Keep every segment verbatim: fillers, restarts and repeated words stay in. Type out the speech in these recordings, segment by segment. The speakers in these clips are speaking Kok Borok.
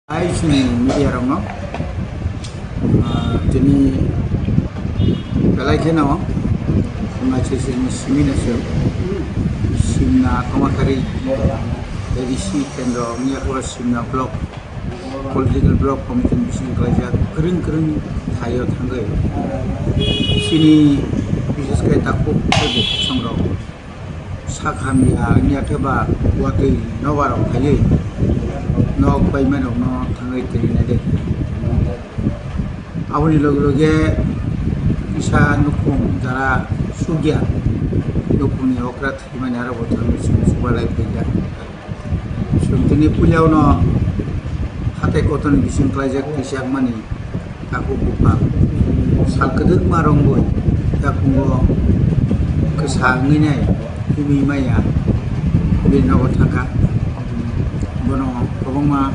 Hai chini media rokno, ah, tini belai kheno wngnaisingni simi naising Simna Tomathari A D C kendro wngya khe Simna block political block committee ni bising khlaijak kwrwng kwrwng thaio thangwi chini bises khe takhuk tei bukhuk songrok sak hamya wngya khe ba watwi nobar rok phaiwi nok paimani rokno thangwi twi nai de. Aboni loge loge kisa nukhung jara sugya nukhungni okra thwimani aro bo thangwi chwng chubalai phaikha. Chwng tini puilao no hatai kotorni bising klaijak twichakmani takhuk buphang. Sal kwdwkma rwngwi yakungo kwsa wngwi nai himwi maya bini nogo thangkha. Bono kwbangma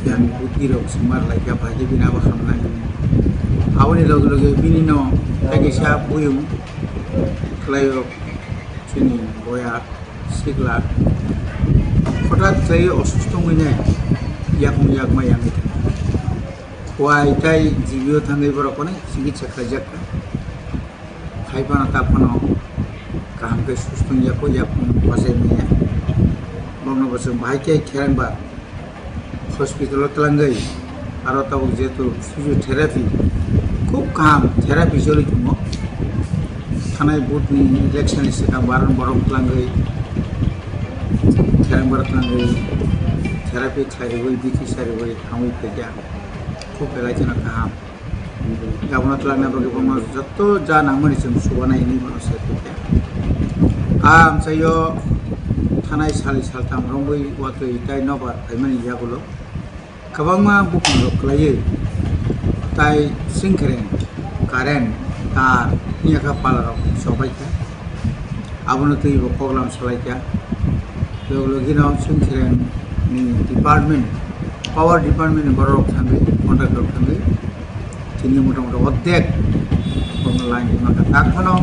giyan buddhi rok swngmar laikha, bai khe bini abo hamnai. Aboni loge loge bini no tei kaisa buyung khlaio chini boya. Sikla hothat khlaiwi osusto wngwi nai yakung yakma yangwi thangkha. Kuai tai G B o thangwi borok onek chikitsa khlaijakha. Hai phano ta phano kaham khe susto wngya kho, yakung bachai manya. Bono bo chwng bahai khe kherang ba hospital o twlangwi, aro tabuk jehetu physiotherapy khub kaham therapy choli tongo. Thanai vote ni election ni swkang baron borok twlangwi, kherang borok twlangwi therapy khlai rwui, bikisa rwui hamwi phaikha. Khub belai kheno kaham. Abono twlangna bagwi bono joto ja nangmani chwng chubanai hinwi bono sai phaikha. A amchaio thanai sali saltham romwi watwi tai nobar phaimani yagulo kwbangma buphang rok kwlaiwi tai singkhereng, current, tar, wngya kha pala rok chobaikha. Abono twi bo koklam salaikha. Logi logi no singkhereng ni department, power department ni borok rok thangwi, contractor rok thangwi. Tini mota mota ordek bono line rwma kha. Tak phano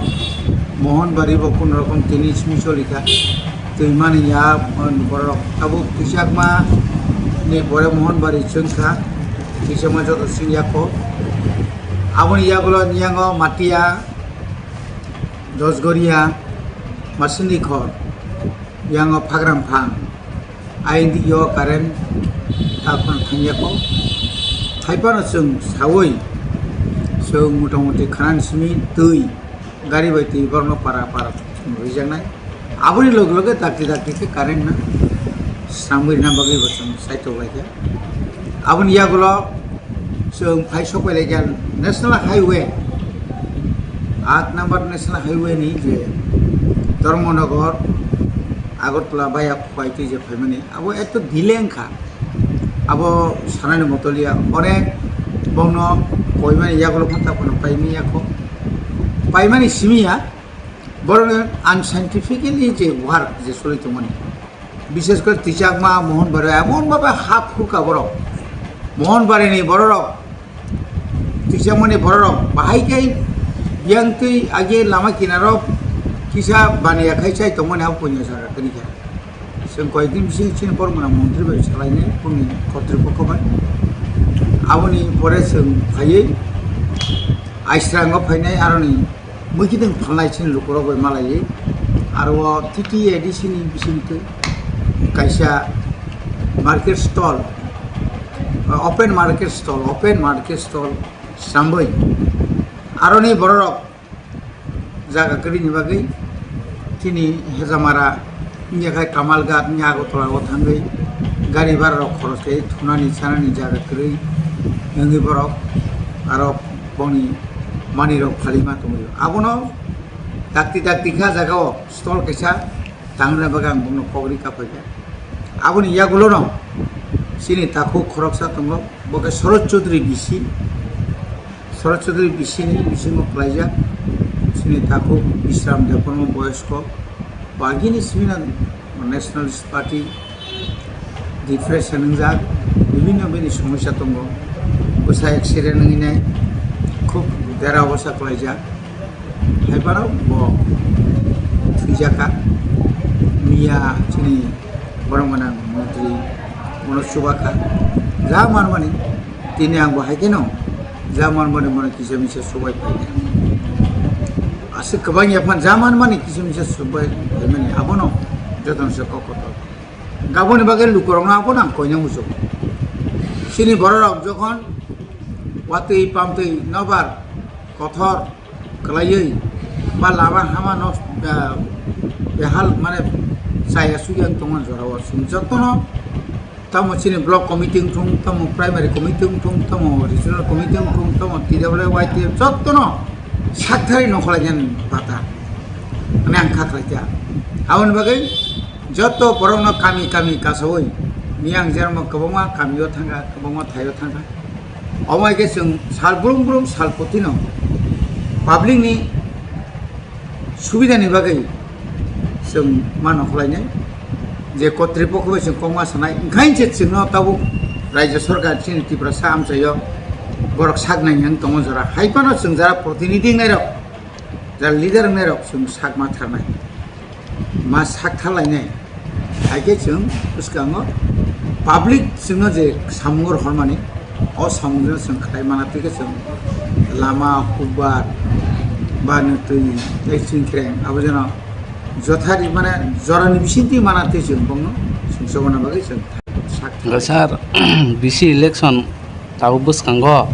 Mohanbari bo kun rokom tini simi choli kha. Twi mani ya, borok tabuk twichakma ni pore Mohanbari chwng kha. Twichakma joto sing ya kho. Aboni yagulo niyango Matia, Dosgoria, Masindikhor, yango Phagram Phang. Aini yo current ta phano thangya kho. Hai phano chwng sawi, chwng mota moti khanani simi twi, gari bai twi borokno para para rijaknai. Aboni loge loge dakti dakti khe current no swnamwi rwna bagwi bo chwng saitok laikha. Aboni yagulo chwng phai sok pai laikha National Highway, aat number National Highway ni je Dharmanagar Agartala via Khuwaitwi je phaimani, abo eto delay wngkha. Abo sanani motoliya, onek bongno koimani yagulo phano ta phano paimani yakho. Paimani simi ya, borokni unscientifically je work je choli tongmani. Bishes kore twichakma Mohanbari, emon bhabe ha phurkha borok. Mohanbari ni bororok, twichakmani bororok, bahai khe yang twi age lama kinaro kisa baniya khai chai tongmani abo punya saka kwrwi kha. Chwng koyekdin bising chini borok mwnang montri bai salainai boni kotripokho bai. Aboni pore chwng phaiwi Aisrango phainai aroni mwkhitwng phalnai chini lukurok bai malaiwi. Aro o T T A D C ni bisingtwi kaisa market stall, open market stall, open market stall sambwi aroni bororok jaga kwrwini bagwi chini Hejamara wngya khai Kamalghat wngya Agartala o thangwi gari bhara rok khoros khe thunani chanani jaga kwrwi wngwi borok aro bongni manwi rok phalima tongwi abono dakti dakti kha jaga o stall kaisa tangna bagwi ang bongno kok ri kaphai kha. Aboni yagulo no chini takhuk khoroksa tongo, bo khe Sorot Chaudhary B C. Sorot Chaudhary B C ni bisingo khlaijak chini takhuk Bisram Debbarma boyosko. Bagini simi no Nationalist Party depression wngjak, bibhinno bini somosya tongo. Bwsa accident wngwi nai, khub dera obosta khlaijak. Hai phano bo thwijak kha. Miya chini borok gwnang montri bono chuba kha. Ja manmani, tini ang bo hai kheno ja manmani, mano kisa misa subai phaikha. Aswk kwbang yaphan ja manmani kisa misa subai phaimani, abono jotono se kok kotor. Aboni bagwi lukurokno abono ang koina muchungo. Chini bororok jokhon watwi pamtwi nobar kothor kwlaiwi ba lama hama no, ah, behal mane chaya suya wng tongmani jorao chwng jotono, tamo chini block committee wng thung, tamo primary committee wng thung, tamo regional committee wng thung, tamo T W Y T F jotono saktharwi nongkhorlainani bata mane ang kha khlaikha. Aboni bagwi joto borokno kami kami kasawi miyang jerokno kwbangma kamio thangkha, kwbangma thaio thangkha. Omo hai khe chwng sal brum brum sal putino public ni subida ni bagwi chwng ma nongkhorlainai je kotripokho bai chwng kokma sanai, wngkhain se chwngno tabuk Rajya Sarkar chini Tiprasa amchaio borok sak nai wng tongo jora. Hai phano chwng jara protinidhi wngnairok, jara leader wngnairok chwng sak ma tharnai. Ma sak tharlainai. Hai khe chwng bwskango public chwngno je samung rohormani, o samungno chwng khlai mana twi khe chwng lama hukbar ba nw twi tei chwng khreng abo jeno jothari mane jorani bisingtwi mana twi chwng bongno chwng chobana bagwi chwng sak. Hwnkhe sir, B C election tabuk bwskango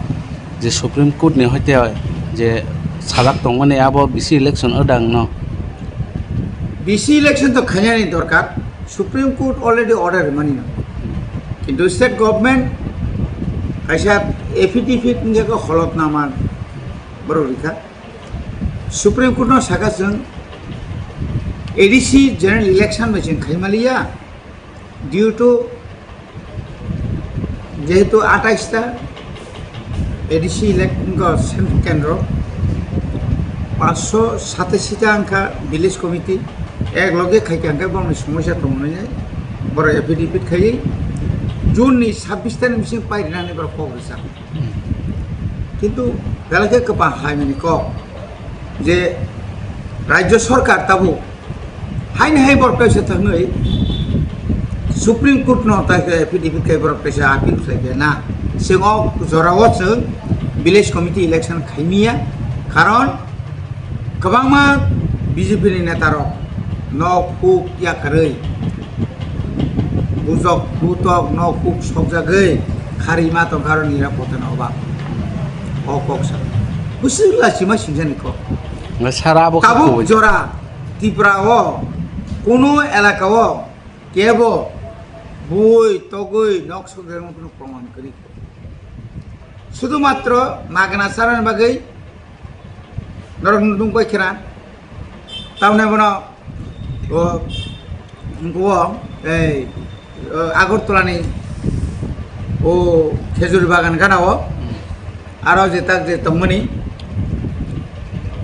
je Supreme Court ni hoite je sajak tongmani abo B C election wdang no? B C election to khainani dorkar, Supreme Court already order rwmani no. Kintu state government kaisa affidavit wngkha khe holotnama borok rikha. Supreme Court no saka chwng A D C general election bai chwng khaimaliya. Due to jehetu atais ta A D C elect-, wngkha kendro, paanch sho satashi ta wngkha village committee, ek loge khaikha hwnkhe borokni somosya tongo hinwi borok affidavit khaiwi June ni sabbish ta ni bising pai rinani borok kok rwchap. Kintu belai khe kwpang hamyani kok je Rajya Sarkar tabuk haini hai borok kaisa thangwi Supreme Court no tai khe affidavit khai borok kaisa appeal khlai khe na. Chwng o jora o chwng village committee election khaimiya, karon kwbangma B J P ni neta rok nok huk yakarwi bujok butok nok huk sokjagwi kharima tongkha aro nirapotta ni obab. O kok sa bwswk lachima singjani kok. Nga sara abo kha tabuk kubui. Jora Tripura o kunu elaka o kebo bui togwi nok sokjaknai kunu proman kwrwi. Sudhumatro magna charani bagwi norok nukdung bai khena. Tamni bono o, o, ei, o, Agartala ni o khejur bagan gana o. Aro je tak je tongmani.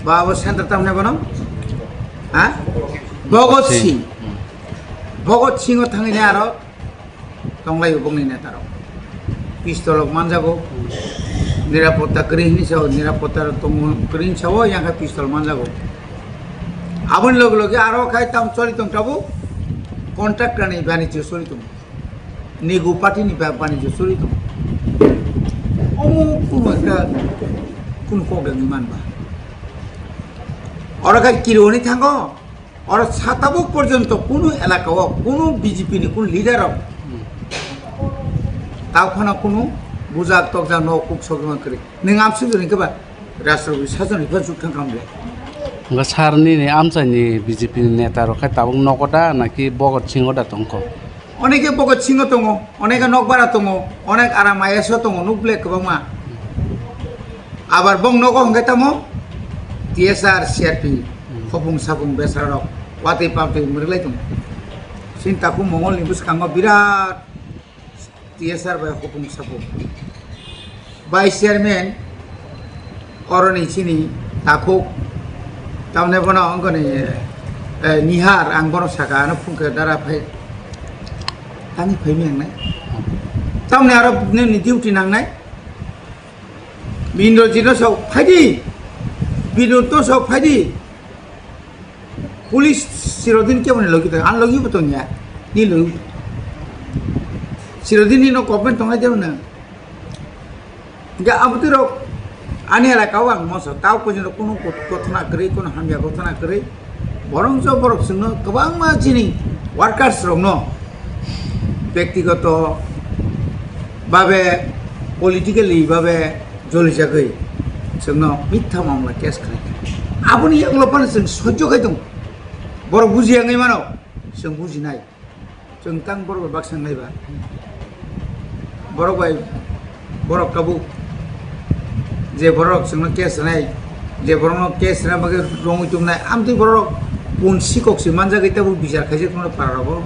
Ba abo center tamni bono? Ha? Bhagat Singh. Bhagat Singh o thangwi aro tonglai bongni neta rok. Pistol rok manjago. Nirapotta kwrwi hinwi sao, nirapotta rok tongo kwrwi hinwi sao, yang khe pistol manjago. Aboni loge loge aro khai tam choli tong tabuk contractor ni banijyo choli tong. Nigu party ni ba-, banijyo choli tong. Omo kuno ekta kuno kok dagwi man ba. Oro khai kiri hwnwi thango. Oro sa tabuk porjonto kunu elaka o kunu B J P ni kunu leader rok tao phano kunu bujak tokjak no kuk sokjak kwrwi. Nwng amsuk jora hwnkhe ba Rashtrapati Sason ni phano jukthang khamle. Hwnkhe sir nini amchaini B J P ni neta rok khe tabuk nogo da naki Bhagat Singh o da tongkho? Oneke Bhagat Singh o tongo, oneke Nokbara tongo, onek aram I A S o tongo, nuk ble kwbangma. Abar bong nogo hwnkhe tamo T S R, C R P, khopung sapung besarok watwi patwi mwrwklai tongo. Chini takhuk Mongol ni bwskango birat T S R bai khopung sapung. Vice chairman oroni chini takhuk tamne bono wngkoni, eh, Nihar ang bono saka ano phungkhe dara phai. Ani phai mi ang nai. Tamne aro nini duty nang nai. Indrajit no sao phaidi, Binod no sao phaidi. Police chirodin kebo ni logi tong, ang logi bo tong ya, ni logi. Chirodini no government tongnai de hwnwi. Hingke abotwi rok ani elaka o ang moso tao koi jeno kunu kot-, kothona kwrwi, kunu hamya kothona kwrwi. Borong so borok chwngno kwbangma chini workers rokno bektigoto babe, politically babe jolijagwi chwngno mitha mamla case khlai. Aboni yagulo phano chwng sojjo khai tongo. Borok bujiya wngwi mano, chwng bujinai. Chwng tang borok bai baksa wngnai ba. Borok bai borok tabuk je borok chwngno case rwnai, je borokno case rwna bagwi romwi tubunai, amtwi borok pun sikok se manjagwi tabuk bichar khaijak tongmani para rogo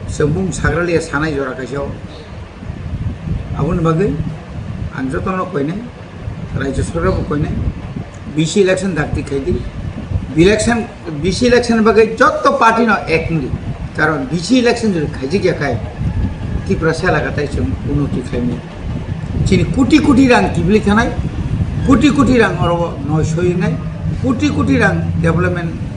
chwng bumung sagra liya sanai jora kaisa o. Aboni bagwi ang jotono koinai, Rajya Sarkar bo koinai, B C election dakti khaidi. Election, B C election bagwi jotto party no ek wngdi. Karon B C election jodi khaijak ya khai, Tiprasa elaka tai chwng unnoti khlaimani. Chini koti koti rang kibili thanai, koti koti rang oro noi soyinai, koti koti rang development